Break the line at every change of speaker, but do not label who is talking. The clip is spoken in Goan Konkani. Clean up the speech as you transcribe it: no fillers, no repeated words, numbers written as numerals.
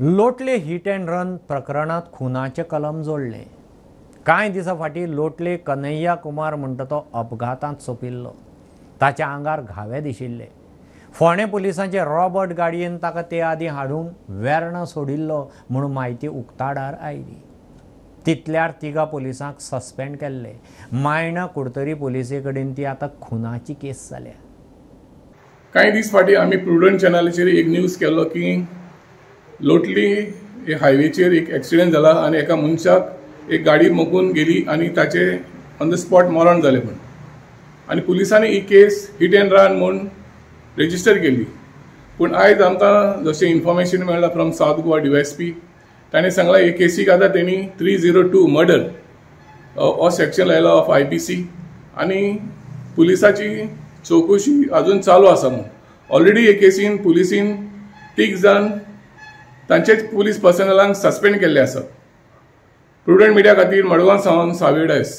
लोटले हिट अँड रन प्रकरणात खुनाचें कलम जोडलें. कांय दिसां फाटीं लोटले कन्हैया कुमार म्हणटा तो अपघातांत सोंपिल्लो. ताच्या आंगार घावे दिशिल्ले. फोंडें पुलिसांचे रॉबर्ट गाडयेन ताका ते आदीं हाडून वेर्णा सोडिल्लो म्हूण म्हायती उक्ताडार आयली. तितल्यार तिगा पुलिसांक सस्पेंड केल्ले. मायणा कुडतरी पुलिसे कडेन ती आतां खुनाची केस जाल्या.
कांय दीस फाटीं आमी प्रुडंट चॅनलाचेर एक न्यूज केल्लो की लोटली हायवेचेर एक एक्सिडंट जाला आनी एका मनशाक एक गाडी मोखून गेली आनी ताचे ऑन the spot मरण जालें म्हूण. आनी पुलिसांनी ही केस हिट अँड रन म्हूण रेजिस्टर केली. पूण आयज आमकां जशें इन्फॉर्मेशन मेळ्ळां फ्रॉम सावथ गोवा DYSP, ताणें सांगलां हे केसीक आतां तेणी 302 मर्डर हो सेक्शन लायला ऑफ IPC आनी पुलिसाची चवकशी अजून चालू आसा म्हूण. ऑलरेडी हे केसीन पुलिसीन 3 जाण तांचेच पुलीस पर्सनलांक सस्पेंड केल्ले आसात. प्रुडंट मिडिया खातीर मडगांव सावन सावेड आयस.